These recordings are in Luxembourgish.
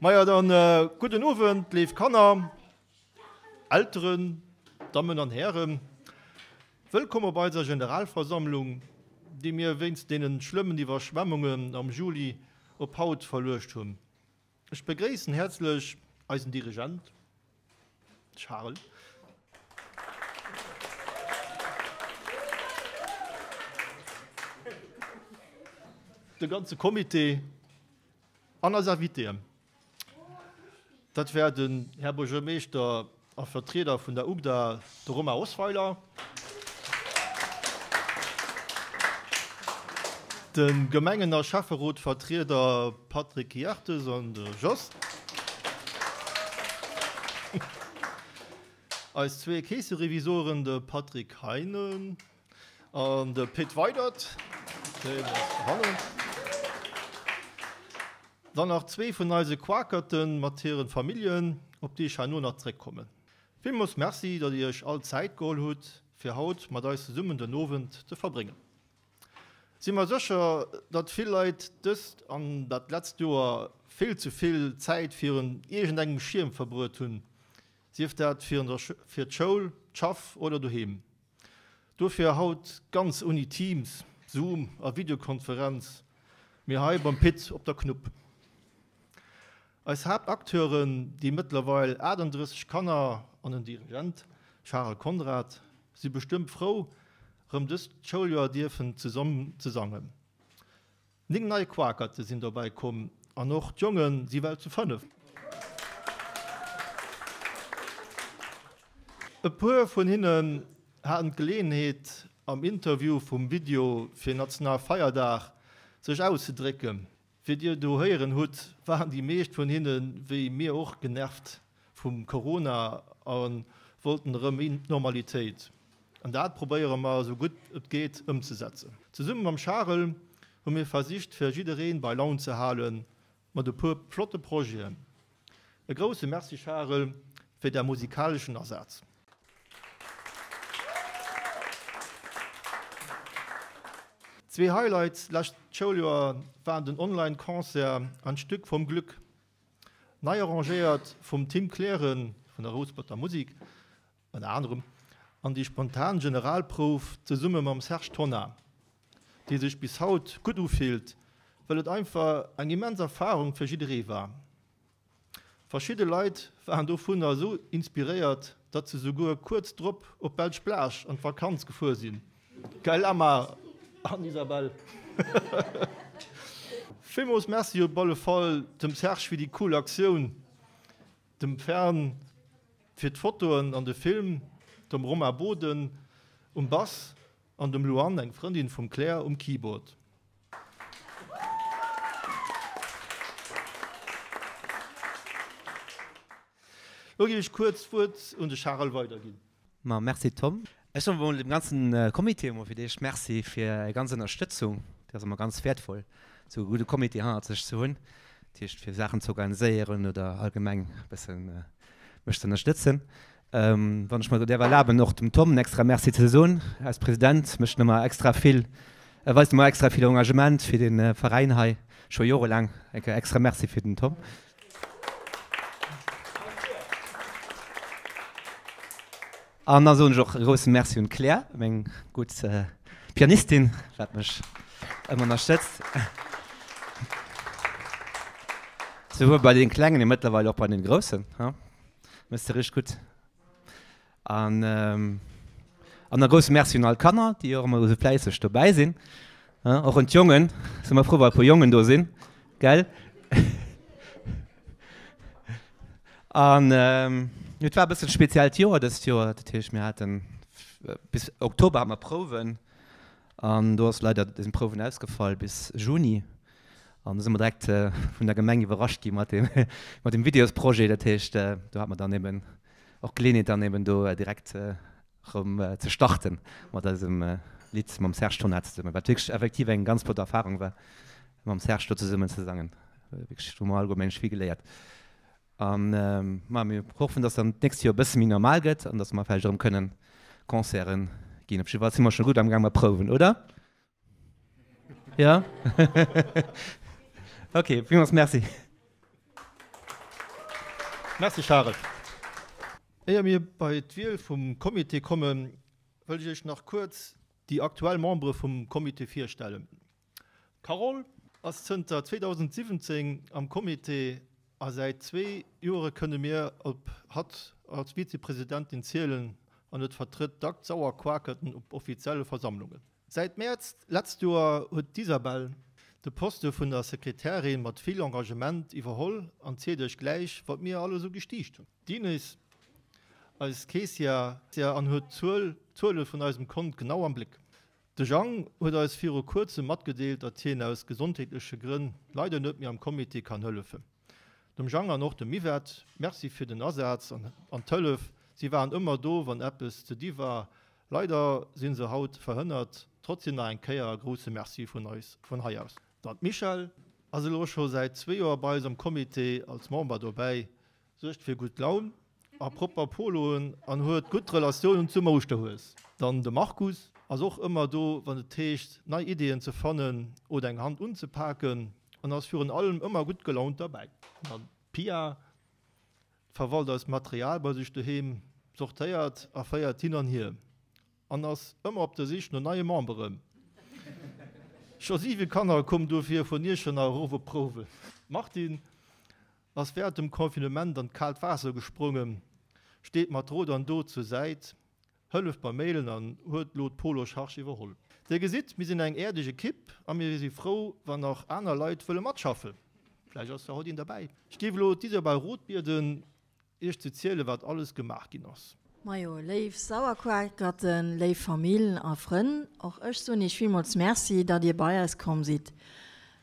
Maja dann gudden Owend léif Kanner, Elteren, Dammen an Hären. Wëllkomm op eiser Generalversammlung, déi mir wéinst deenen schlëmmen Iwwerschwemmungen am Juli op haut verluecht hunn. Ech begréissen häerzlech eisen Dirigent Charel. De ganze Comité. An eis Invitéen, dat war den Här Buergermeeschter a Vertrieder vun der UGDA, de Romain Osweiler, de Gemengen a Schäfferotvertrieder Patrick Hiertes an de Jos, eis zwee Keesserevisoren, de Patrick Heinen An de Pit Weydert, deen ass dohannen. Dann nach zwee vun eise Quakerten mat hiren Familljen, op déi ech herno nach zréckkommen. Villmools Merci, datt Dir Iech all Zäit geholl hutt, fir haut mat eis zesummen den Owend ze verbréngen. Si mer sécher, datt vill Leit dëst an dat letzt Joer vill ze vill Zäit virun iergendengem Schierm verbruet hunn, sief dat fir d'Schoul, d'Schaff oder doheem. Dofir haut ganz ouni Teams, Zoom a Videokonferenz, mee hei beim Pit op der Knupp. Eis Haaptacteuren, déi mëttlerweil 38 Kanner an den Dirigent Charel Conrad, si bestëmmt frou, rëm dëst Schouljoer dierfen zesumm ze sangen. 9 nei Quakerte sinn dobäi komm an och d'Jonge si well zu 5. E puer vun hinnen haten d'Geleeënheet am Interview vum Video fir Nationalfeierdag sech auszedrécken. Wéi dir do héieren hutt, waren déi meescht vun hinne wéi mir och genervt vum Corona a wollten erëm méi Normalitéit. An dat probéiere mer esou gutt et geet ëmzesetzen. Zesumme mam Charel hu mir versicht fir jiddereen bei Laun ze halen mat e puer flotte Projeten. E grousse Merci Charel fir däi musikaleschen Asaz. Zwee Highlights lescht Schouljoer waren den Online Concert an d'Stück vom Glück, nei arrangéiert vum Tim Kleren vun der Rousperter Musik. ënner anerem, an déi spontan Generalprouf zesumme mam Serge Tonnar, déi sech bis haut gutt ufillt, well et einfach eng immens Erfarung fir jidderee war. Verschidde Leit waren dovunner esou inspiréiert, datt se souguer kuerz drop op d'Belsch Plage an d'Vakanz gefuer sinn. Gell Emma an Isabelle? Villmools Merci op alle Fall dem Serge fir déi cool Aktioun, dem Fern Fir d'Fotoen an de Film, dem Romain Boden um Bass an dem Luanne, eng Frëndin vum Claire, um Keyboard. Lo géif ech kuerz d'Wuert un de Charel weiderginn. Ma merci Tom. Ech soen emol dem ganzen Comité emol fir d'éischt Merci fir är ganz Ënnerstëtzung. Déi ass ëmmer ganz wäertvoll, esou e gudde Comité hannert sech ze hunn, dat heescht fir Saachen ze organiséieren oder allgemeng e bëssen mech ze ënnerstëtzen. Wann ech mer däerf erlaben, och dem Tom en extra Merci ze soen, eis President mécht ëmmer extra vill, e weist ëmmer extra vill Engagement fir de Veräin hei, scho jorelaang. Eng Kéier extra Merci fir den Tom. An da soen ech och e grousse Merci un d'Claire, meng gutt Pianistin, wat mech ëmmer ënnerstëtzt. Souwuel bei den Klengen, mee mëttlerweil och bei den Groussen. Méchs de richteg gutt. An an e grousse Merci un all d'Kanner, déi och ëmmer esou fläisseg dobäi sinn. Och un d'Jongen, si mer frou, wa e puer Jongen do sinn, gell? An et war e bëssen speziellt Joer dëst Joer, dat heescht mir haten bis Oktober hate mer Prouwen an do ass leider sinn d'Prouwen ausgefall bis Juni an do si mer direkt vun der Gemeng iwwerrascht gi mat deem mat deem Videosprojet. Dat heescht do hat mer dann eben och d'Geleeënheet dann eben do direkt rëm ze starten mat eisem Lidd mam Serge Tonnar zesummen, wat wierklech effektiv eng ganz flott Erfarung war mam Serge do zesummen ze sangen. Wierklech hu mer allgemeng vill geléiert. An ma mir hoffen, dass dann d'nächst Joer e bësse méi normal gëtt an dass mer vläicht erëm kënnen Concerten ginn. Op jidde Fall si mer scho gutt am Gaang mat prouwen, oder? Jo? Ok, villmools Merci. Merci Charel. Éier mir bei d'Wiel vum Comité kommen, wëll ech iech nach kuerz déi aktuell Membere vum Comité virstellen. D'Carole ass zënter 2017 am Comité a säit zwee Joere kënne mir op hatt als Vizepresidentin zielen an et vertrëtt dack d'sauer Quakerten op offizielle Versammlungen. Säit Mäerz d'letzt Joer huet d'Isabelle de Poste vun der Sekretärin mat vill Engagement iwwerholl an zielt iech gläich wat mir alles esou gestiicht hunn. D'Ines, eis Keessière an huet d'Zuele vun eisem Kont genau am Bléck. De Jang huet eis viru kuerzem matgedeelt, datt hien aus gesondheetleche Grënn leider net méi am Comité kann hëllefen. Dem Jang an och dem Yvette, Merci fir den Asaz an d'Hëllef. Si waren ëmmer do, wann eppes ze di war. Leider si se haut verhënnert. Trotzdem nach eng Kéier e grousse Merci vun eis vun hei aus. Dann d'Michèle ass elo scho säit zwee Joer bei eis am Comité als Member dobäi. Suergt fir gutt Laun a propper Poloen an huet gutt Relatiounen zum Ouschterhues. Dann de Markus ass och ëmmer do wann et heescht nei Ideeën ze fannen oder eng Hand unzepaken an ass virun allem ëmmer gutt gelaunt derbäi. Dann d'Pia verwalt eist Material bei sech doheem, sortéiert a féiert hin an hier an ass ëmmer op der Sich no neie Memberen. Scho 7 Kanner koumen dofir vun Iechternach erof op d'Prouwen. D'Martine Ass während dem Confinement an d'kaalt Waasser gesprongen, steet mat Rot an Dot zur Säit, hëlleft beim Mailen an huet lo d'Polo-Charge iwwerholl. Dir gesitt, mir sinn eng äerdeg Ekipp a mir si frou, wann nach aner Leit wëlle matschaffen. Vläicht ass jo haut een derbäi. Ech géif elo d'Isabel Roth bieden, Iech ze zielen, wat alles gemaach ginn ass. Majo, léif Sauerquakerten, léif Famill a Frënn, och ech soen iech villmools Merci, datt dir bei eis komm sidd.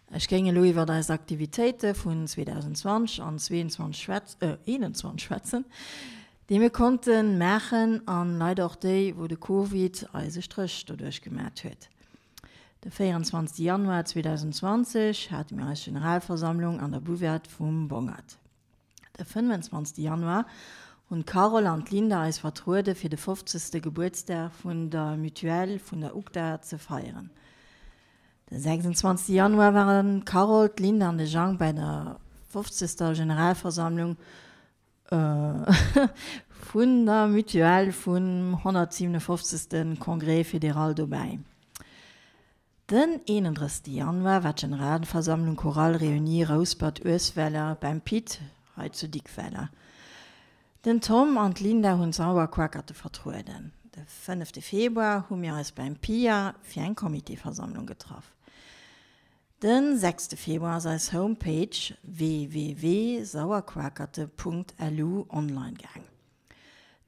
Ech géing elo iwwert eis Aktivitéite vun 2020 an 22 schwätz, äh, 21 schwätzen, déi mir konnten maachen an leider och déi, wou de Covid eis e Stréch doduerch gemat huet. De 24 Januar 2020 hate mir eis Generalversammlung an der Buvette vum Bongert. De 25 Januar hunn d'Carole an d'Linda eis vertruede fir de 50. Gebuertsdag vun der Mutuelle vun der UGDA ze feieren. De 26 Januar waren d'Carole, d'Linda an de Jang bäi der 50. Generalversammlung vun der Mutuelle vum 157. Congrès fédéral dobäi. Den 31 Januar war d'Generalversammlung Chorale Réunie Rouspert-Uesweller beim Pit hei zu Dickweller. Den Tom an d'Linda hunn d'Sauerquackerte vertrueden. De fënnefte Februar hu mir eis beim Pia fir eng Comitéversammlung getraff. Den sechste Februar ass eis Homepage www.sauerquakerte.lu online gaang.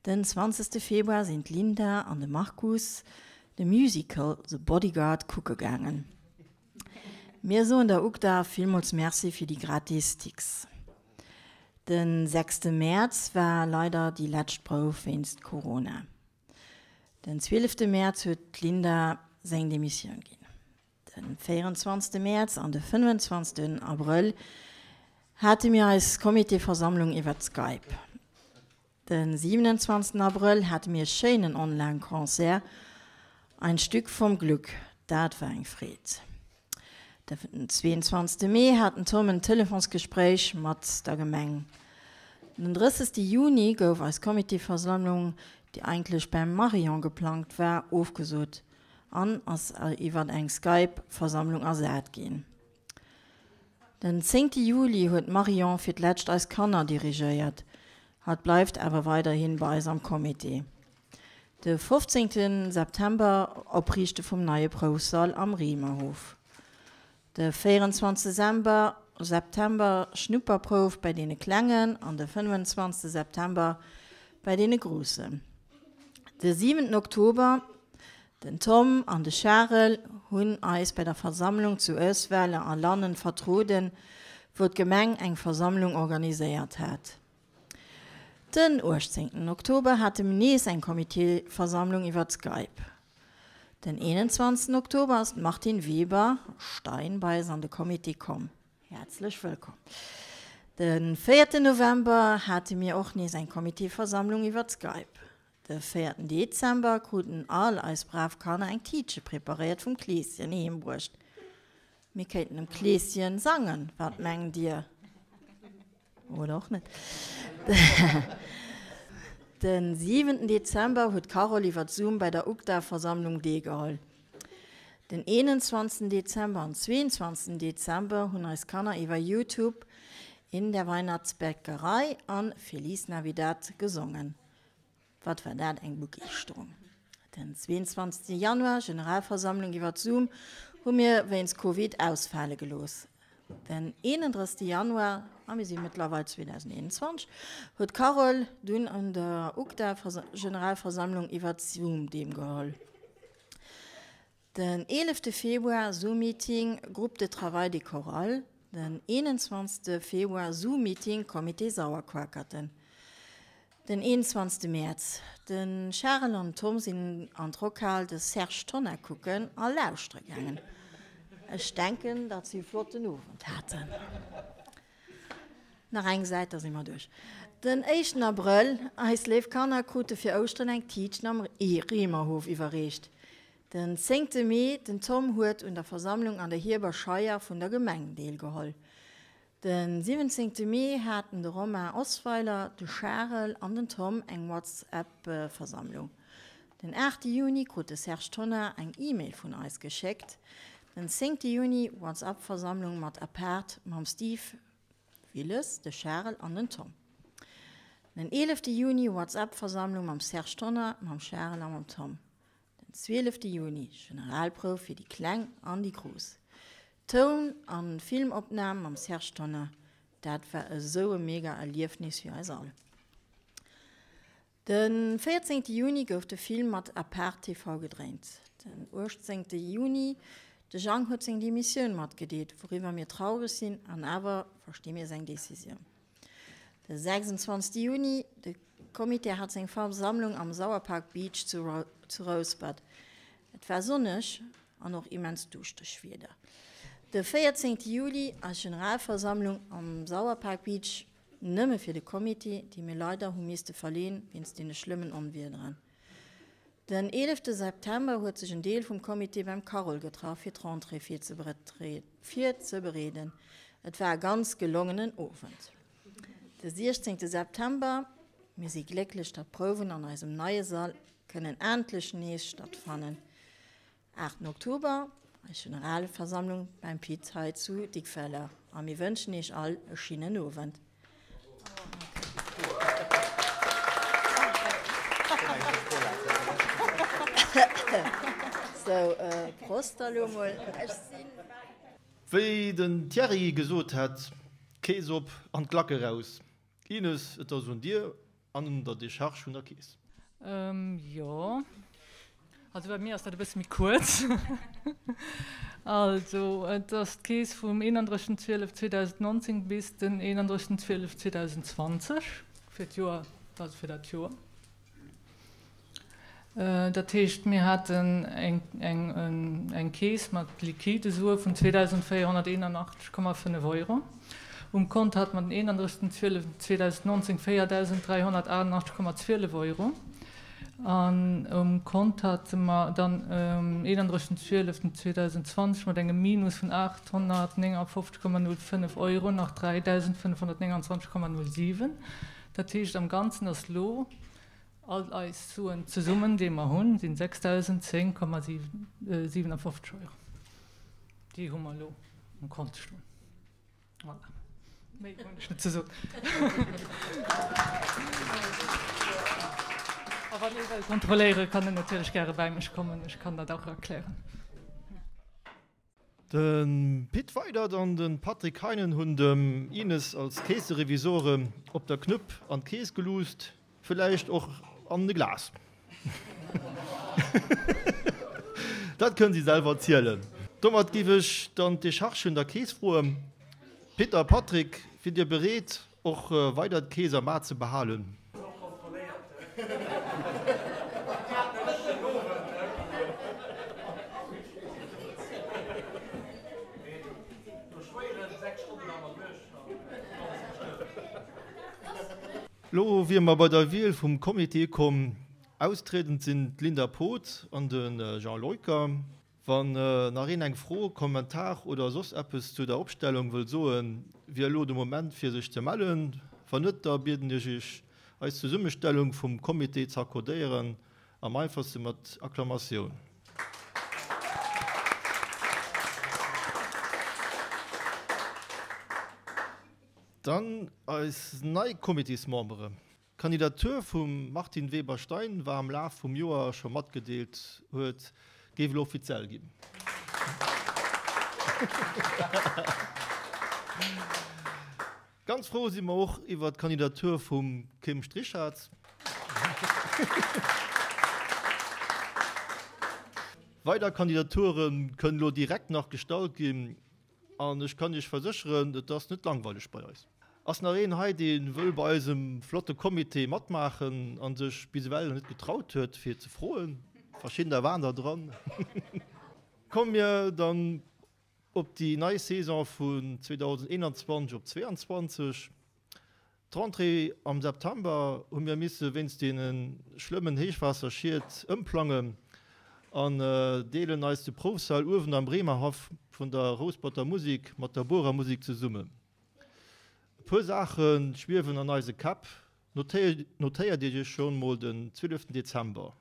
Den zwanzegste Februar sinn d'Linda an de Markus de Musical The Bodyguard kucke gaangen. Mir soen der UGDA villmools Merci fir déi gratis Tix. Den sechste Mäerz war leider déi lescht Prouf wéinst Corona. Den zwielefte Mäerz huet d'Linda seng Demissioun ginn. Den 24 Mäerz an de 25 Abrëll hate mir eis Comitéversammlung iwwert Skype. Den 27 Abrëll hate mir e schéinen Online Concert Ein Stück vom Glück, dat war eng Freed. Den 22 Mee hat den Tom en Telefonsgespréich mat der Gemeng. Den 30 Juni gouf eis Comitéversammlung, déi eigentlech beim Marion geplangt war, ofgesot. An ass iwwer eng Skype-Versammlung ersat ginn. Den zéngte Juli huet d'Marion fir d'lescht eis Kanner dirigéiert. Hatt bleift awer weiderhin bei eis am Comité. De fofzéngte September Opriichte vum neie Proufsall am Riemerhof. De 24 September Schnupperprouf bäi deene Klengen an de 25 September bäi deene Gruussen. De 7 Oktober, Den Tom an de Charel hunn eis bei der Versammlung zu Oesweller a Lannen vertrueden, wou d'Gemeng eng Versammlung organiséiert hat. Den 18 Oktober hate mir nees eng Comitéversammlung iwwert Skype. Den 21 Oktober ass d'Martine Weber, Stein, bei eis an de Comité komm. Häerzlech wëllkomm! De 4 November hate mir och nees eng Comitéversammlung iwwert Skype. De 4 Dezember kruten all eis brav Kanner eng Tiitche preparéiert vum Kleeschen heem bruecht. Mir kéinten dem Kleeschen sangen, wat mengt dir? Oder och net. Den siwenten Dezember huet d'Carole iwwert Zoom bei der UGDA-Versammlung deelgeholl. Den 21 Dezember an 22 Dezember hunn eis Kanner iwwer Youtube In der Weihnachtsbäckerei an Feliz Navidad gesongen. Wat war dat eng Begeeschterung! Den 22 Januar, Generalversammlung iwwer Zoom, hu mir wéinst Covid ausfale gelooss. Den 31 Januar, a mir si mëttlerweil 2021, huet d'Carole dunn un der UGDA-Generalversammlung iwwer Zoom deemgeholl. Den 11 Februar, Zoom-Meeting, Groupe de travail des Chorales. Den 21 Februar, Zoom-Meeting, Comité Sauerquakerten. Den 21 Mäerz, De Charel an den Tom sinn an d'Rockhal de Serge Tonnar kucken a lauschtere gaangen. Ech denken, datt si e flotten Owend haten. Nach eng Säit, da si mer duerch. Den éischten Abrëll, Eis léif Kanner krute fir Ouschteren eng Tiitchen am Riemerhof iwwerreecht. Den zéngte Mee, Den Tom huet un der Versammlung an der Hierber Scheier vun der Gemeng deelgeholl. Den siwwenzéngte Mee haten de Romain Osweiler, de Charel an den Tom eng WhatsApp-Versammlung. Den aachte Juni krut de Serge Tonnar eng E-Mail vun eis geschéckt. Den zéngte Juni, WhatsApp-Versammlung mat Apaart mam Steve Willes, de Charel an den Tom. Den eelefte Juni, WhatsApp-Versammlung mam Serge Tonnar, mam Charel a mam Tom. Den zwielefte Juni, Generalprouf fir déi Kleng an déi Grouss. Toun an Filmopnahm mam Serge Tonnar. Dat war esou e mega Erliefnis fir eis all. De 14 Juni gouf de Film mat Apart TV gedréint. Den 18 Juni, de Jang huet seng Demissioun matgedeelt, wouriwwer mir traureg sinn an awer versti mir seng Decisioun. De 26 Juni, de Comité hat seng Versammlung am Sauerpark Beach zu Rouspert. Et war sonneg an och immens duuschteg Wieder. De 14 Juli, eis Generalversammlung am Sauerpark Beach. Nëmme fir de Comité, dee mir leider hu misste verleen wéinst deene schlëmmen Onwiederen. Den eelefte September huet sech en Deel vum Comité beim Carole getraff fir d'Rentrée virzebereeden. Et war e ganz gelongenen Owend. De siechzéngte September, Mir si glécklech datt d'Prouwen an eisem neie Sall kënnen endlech nees stattfannen. 8 Oktober, eis Generalversammlung beim Pit hei zu Dickfeller a mir wënschen iech all e schinnen Owend. Sou, Prost da lo mol. Ech sinn. Wéi den Thierry gesot hätt, D'Kees op an d'Klack eraus. Ines, et ass un dir an un der Decharge vun der Kees. Jo, also bei mir ass dat e bësse méi kuerz. Also et ass d'Kees vum 31. 12 2019 bis den 31. 12 2020 fir d'Joer, also fir dat Joer. Dat heescht, mir haten eng Keess mat liquide Sue vun 2.481,5 Euro. Um Kont hate mer den 31.12.2019 4.388,12 Euro. An um Kont hate mer dann um 31.12.2020 mat engem Minus vun 859,05 Euro nach 3.529,07. Dat heescht, am Ganzen ass elo All eis Suen zesummen, déi mer hunn, sinn 6.010,57 Euro. Déi hu mer elo um Kont stoen. Voilà. Méi hunn ech net ze soen. A wann ee wëll kontrolléieren, kann en natierlech gäre bäi mech kommen. Ech kann dat och erklären. De Pit Weydert an de Patrick Heinen hunn dem Ines als Keesserevisore op der Knupp an d'Keess geluusst, villäicht och an e Glas. Dat kënnen si selwer erzielen. Domat géif ech dann d'Decharge vun der Keess froen. Pit a Patrick, wiert Dir bereet, Och weider d'Kees am A ze behalen. Lo wier mer bei der Wiel vum Comité komm. Austriedend sinn d'Linda Poth an de Jean Leuker. Wann nach een eng Fro, Kommentar oder soss eppes zu der Opstellung wëll soen. wier elo de Moment fir sech ze mellen. Wann net, da bieden ech Iech eis Zesummestellung vum Comité z'accordéieren, am einfachste mat Akklamatioun. Dann eis nei Comitésmemberen. D'Kandidatur vum Martine Weber-Stein war am Laf vum Joer scho matgedeelt huet, géif elo offiziell ginn. Ganz frou si mer och iwwer d'Kandidatur vum Kim Strichartz. Weider Kandidature kënnen elo direkt nach gestallt ginn. An ech kann Iech versécheren, et ass net langweileg bei eis. Ass nach een hei, dee wëll bei eisem flotte Comité matmaachen a sech bis ewell nach net getraut huet, fir ze froen? Verschiddener waren der dran. Komme mir dann op déi nei Saison vun 2021 op 2022. D'Rentrée am September hu mir misse wéinst deene schlëmmen Héichwaasserschied ëmplangen an deelen eis de Proufsall uewen am Bremerhaff vun der Rousperter Musik mat der Buerer Musik zesummen. E puer Saache schwiewen an eise Käpp, notéiert Iech schonn mol den 12 Dezember,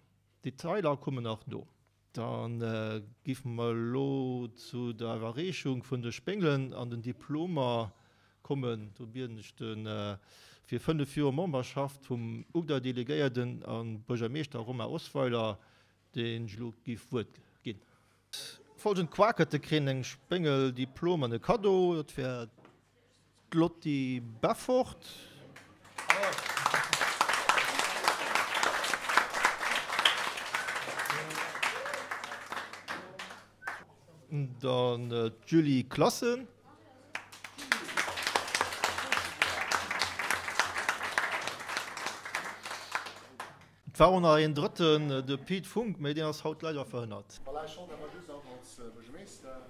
Detailer kommen nach no. Dann géife mer elo zu der Iwwerreechung vun de Spéngelen an den Diplomer kommen. Do bieden ech de fir 5 Joer Memberschaft vum UGDA-Delegéierten a Buergermeeschter Romain Osweiler, deen ech elo géif d'Wuert ginn. Folgend Quakerte kréien eng Spéngel, Diplom an e Kaddo. Dat wär D'Lotty Beffort. Dann d'Julie Klassen. Et war och nach een Drëtten, de Pete Funk, mee deen ass haut leider verhënnert. Voilà, ech wollt awer just och als Buergermeeschter,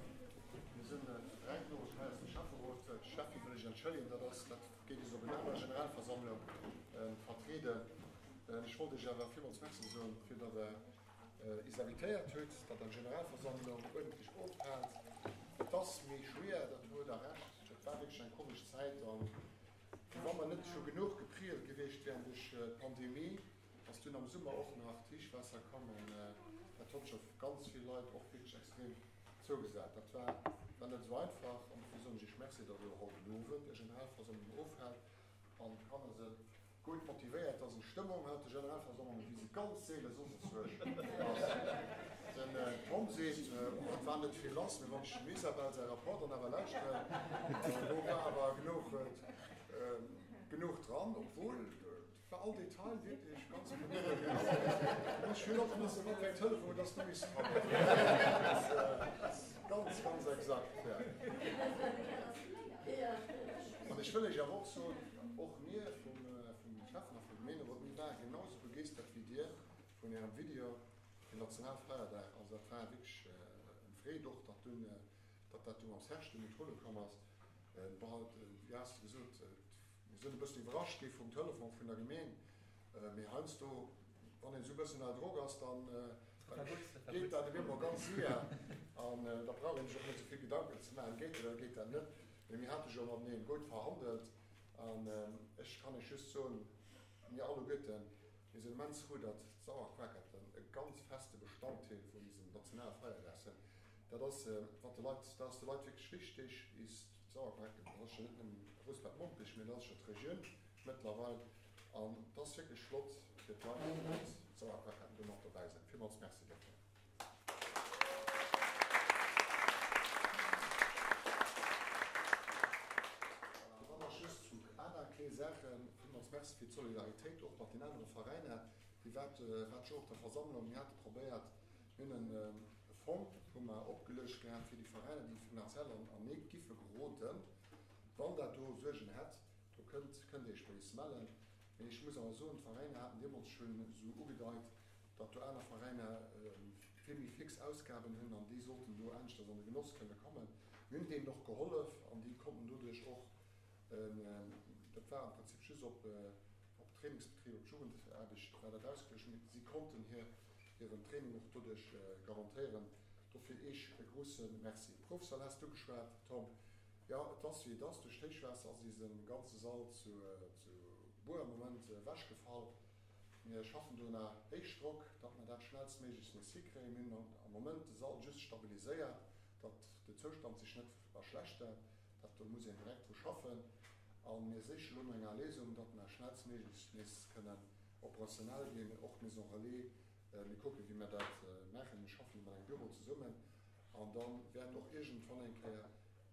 mir sinn dräi Knorreg hei aus dem Schäfferot, d'Steffi wëll ech entschëllegen, dat ass, dat géif ech op en aner Generalversammlung vertrieden. Ech wollt Iech awer villmools Merci soen, fir datt Der is invitéiert hutt, datt Der d'Generalversammlung uerdentlech ofhaalt. Et ass méi schwéier, dat huet Der Recht, et war wierklech eng komesch Zäit an Wéi wa mer net scho genuch geprielt gewiescht wären duerch d'Pandemie, ass dunn am Summer och nach d'Héichwaasser komm an dat hott scho ganz vill Leit och wierklech extrem zougesat. Dat war war net esou einfach an dofir soen ech Iech Merci, datt Der haut den Owend Är Generalversammlung ofhaalt an d'Kanner se Gutt motivéiert ass en Stëmmung haut der Generalversammlung, wéi se ganz seele soss enzwousch ass. Den Tom seet, et war net vill lass, mee wann ech dem Isabelle säi Rapport dann awer lauschteren, do war awer genuch, genuch dran, obwuel et war all Detail wierklech ganz penibel genau. Ech hunn och missen mat wéi Telefon, dass du missen ganz, ganz exakt, ja. An ech wëll Iech awer och soen, Och mir vum Schäffen a vum Gemeenerot, mir ware genau esou begeeschtert wéi dir vun ärem Video fir Nationalfeierdag. Also dat war wierklech eng Freed och, datt dunn, datt dat du mam Serge dunn un d'Rulle komm ass. Bon, wéi has de gesot, mir sinn e bëssen iwwerrascht gi vum Telefon vun der Gemeen, mee heiansdo, wann een esou e bëssen ënner Drock ass, dann geet dat op eemol ganz séier an da brauch een sech och net esou vill Gedanken ze maachen, geet dat oder geet dat net. Mee mir hate jo mateneen gutt verhandelt. An ech kann Iech just soen, mir alleguerten, mir sinn immens frou, datt d'Sauerquakerten e ganz feste Bestanddeel vun eisem Nationalfeierdag sinn. Dat ass, wat de Leit, dat ass de Leit wierklech wichteg, is d'Sauerquakerten. Dat ass jo net nëmmen Rouspert-Mompech, mee dat ass jo d'Regioun mëttlerweil. An et ass wierklech flott fir d'Leit, datt d'Sauerquakerten do mat dobäi sinn. Villmools Merci dofir. Voilà, dann nach just zu aner kléng Saachen. Villmools Merci fir d'Solidaritéit och mat den anere Veräiner. Déi wat wat jo op der Versammlung, mir hate probéiert, mir hunn e Fong hu mer opgeluecht gehat fir déi Veräiner, déi finanziell an an Néit giffe geroden. Wann Der do Suergen hätt, do kënnt kënnt Dir Iech bei is mellen. Mee ech muss awer soen, d'Veräiner haten deemools schonn esou ugedeit, datt do aner Veräiner vill méi fix Ausgaben hunn an déi sollten do aneschters an de Genoss kënne kommen. Mir hunn deenen och gehollef an déi konnten doduerch och, dat war am Prinzip just op Trainingsbetrib, op d'Jugendaarbecht war dat ausgeluecht, mee si konnten hir hiren Training och doduerch garantéieren. Dofir Eech e grousse Merci. D'Proufsall has du geschwat, Tom. Jo, et ass wéi et ass, duerch d'Héichwaasser ass eise ganze Sall zu Buer am Moment ewechgefall. Mir schaffen do ënner Héichdrock, datt mer dat schnellstméiglechst nees hikréien. Mir hunn am Moment de Sall just stabiliséiert, datt de Zoustand sech net verschlechtert. Dat do muss een direkt dru schaffen. A mir siche lo no enger Léisung, datt mer schnellstméiglechst nees kënnen operationell ginn, och d'Maison Relais. Mir kucken, wéi mer dat maachen. Mir schaffen do mat engem Büro zesummen. An da wäert och iergendwann eng Kéier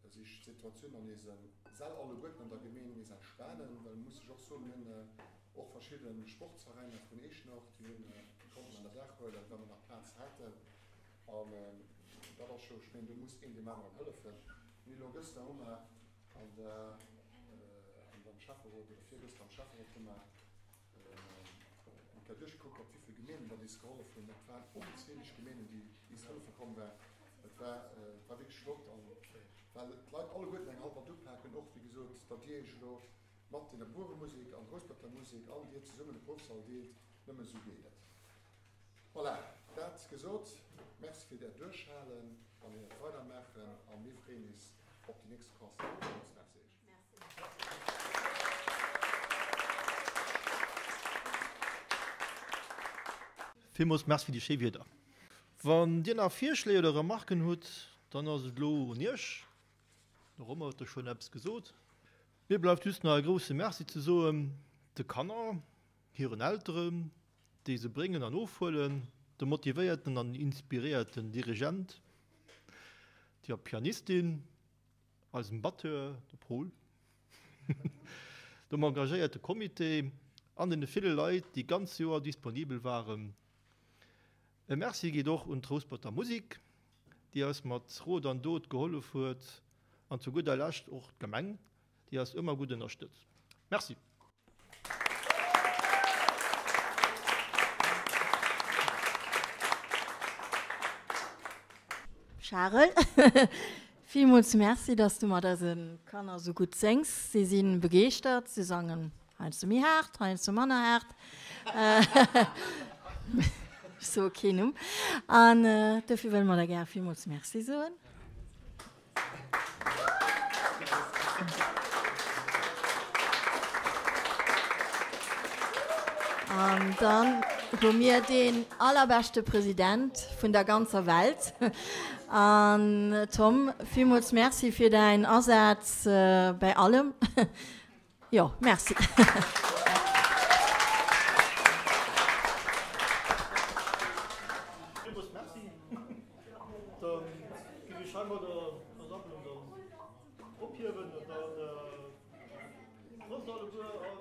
sech d'Situatioun an eise Säll alleguerten an der Gemeen nees entspanen, well muss ech och soen, mir hunn och verschidde Sportsveräiner vun Eechnach, déi hunn, déi konnten ënner Daach huelen, well mer nach Plaz haten. An dat ass jo, ech mengen, do muss een deem aneren hëllefen. Mir elo gëschter hu mer an der, an am Schäfferot, oder virgëschter am Schäfferot hu mer, Eng Kéier duerchgekuckt, op wéivill Gemeenen datt is gehollef hunn. Et waren onzähleg Gemeenen, déi is hëllefe komm waren. Et war, et war wierklech flott. An well d'Leit alleguerten eng Hand mat upaken, och wéi gesot, datt Dir Iech elo mat deene Bueremusek an Rousperter Musek an Dir zesummen de Proufsall deelt, nëmme esou geet et. Voilà, dat gesot, Merci fir Äert Duerchhalen an Äert Weidermaachen a mir freeën is op déi nächst Concerte. Villmools Merci Iech. Villmools Merci fir déi schéi Wierder. Wann Dir nach Virschléi oder Remarken hutt, dann ass et elo un Iech. De Romain huet der schonn eppes gesot. Mir bleift just nach e grousse Merci ze soen de Kanner, hiren Elteren, déi se bréngen an ofhuelen, dem motivéierten an inspiréierten Dirigent, der Pianistin, eisem Batteur, de Paul, dem engagéierte Comité an deene ville Leit, déi d'ganz Joer disponibel waren. E Merci geet och un d'Rousperter Musik, déi eis mat Rot an Dot gehollef huet an zu gudder Lescht och d'Gemeng, déi eis ëmmer gutt ënnerstëtzt. Merci! Charel, villmools Merci, dass du mat eise Kanner sou gutt séngs. Si si begeeschtert, si sangen heiansdo méi haart, heiansdo manner haart. Ech soe keen Numm. An dofir wëlle mer der gär villmools Merci soen. An dann hu mir deen allerbeschte President vun der ganzer Welt. An Tom, villmools Merci fir däin Asaz bäi allem. Jo, merci. Villmools Merci. Da géif ech heimadder d'Versammlung dann ophiewen an dann Prost alleguer an.